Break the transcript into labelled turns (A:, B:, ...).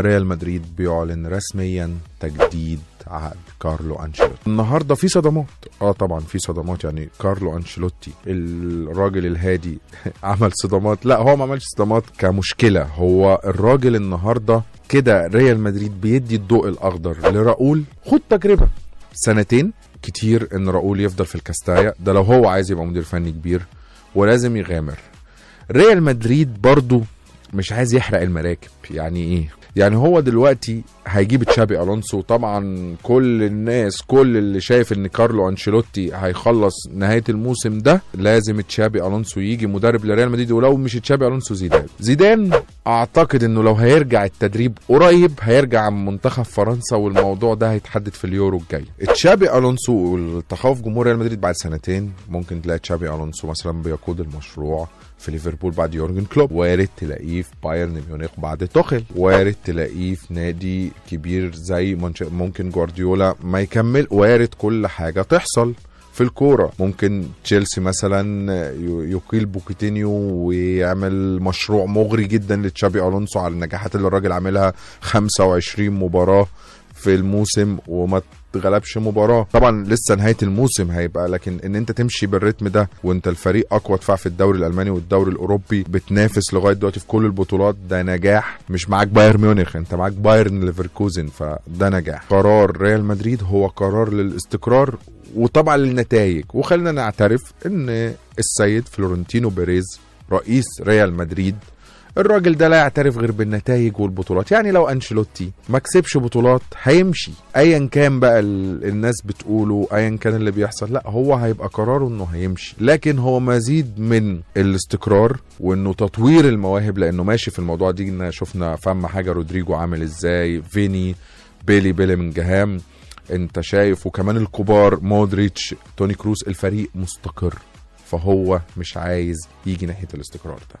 A: ريال مدريد بيعلن رسميا تجديد عقد كارلو أنشيلوتي. النهارده في صدمات، طبعا في صدمات. يعني كارلو أنشيلوتي الراجل الهادي عمل صدمات؟ لا، هو ما عملش صدمات كمشكلة. هو الراجل النهارده كده ريال مدريد بيدي الضوء الأخضر لراؤول، خد تجربة سنتين كتير ان راؤول يفضل في الكاستايا ده لو هو عايز يبقى مدير فني كبير، ولازم يغامر. ريال مدريد برضو مش عايز يحرق المراكب. يعني ايه؟ يعني هو دلوقتي هيجيب تشابي الونسو. طبعا كل الناس، كل اللي شايف ان كارلو انشيلوتي هيخلص نهاية الموسم ده، لازم تشابي الونسو يجي مدرب لريال مدريد، ولو مش تشابي الونسو زيدان. زيدان اعتقد انه لو هيرجع التدريب قريب هيرجع منتخب فرنسا، والموضوع ده هيتحدد في اليورو الجاي. تشابي الونسو والتخوف جمهور ريال مدريد بعد سنتين ممكن تلاقي تشابي الونسو مثلا بيقود المشروع في ليفربول بعد يورجن كلوب، وارد تلاقيه في بايرن ميونخ بعد توخيل، وارد تلاقيه في نادي كبير زي ممكن جوارديولا ما يكمل، وارد كل حاجة تحصل في الكورة. ممكن تشيلسي مثلا يقيل بوكيتينيو ويعمل مشروع مغري جدا لتشابي الونسو على النجاحات اللي الراجل عاملها، 25 مباراة في الموسم وما تغلبش مباراة. طبعا لسه نهاية الموسم هيبقى، لكن ان انت تمشي بالريتم ده وانت الفريق اقوى دفاع في الدوري الالماني والدوري الاوروبي، بتنافس لغاية دلوقتي في كل البطولات، ده نجاح. مش معاك بايرن ميونخ، انت معاك بايرن ليفركوزن، فده نجاح. قرار ريال مدريد هو قرار للاستقرار وطبعا للنتائج. وخلينا نعترف ان السيد فلورنتينو بيريز رئيس ريال مدريد، الراجل ده لا يعترف غير بالنتائج والبطولات. يعني لو أنشيلوتي ما كسبش بطولات هيمشي، ايا كان بقى الناس بتقوله، ايا كان اللي بيحصل، لا هو هيبقى قراره انه هيمشي. لكن هو مزيد من الاستقرار وانه تطوير المواهب، لانه ماشي في الموضوع دي. شفنا فهم حاجة رودريجو عامل ازاي، فيني، بيلي من جهام، انت شايف، وكمان الكبار مودريتش، توني كروس، الفريق مستقر، فهو مش عايز يجي ناحية الاستقرار ده.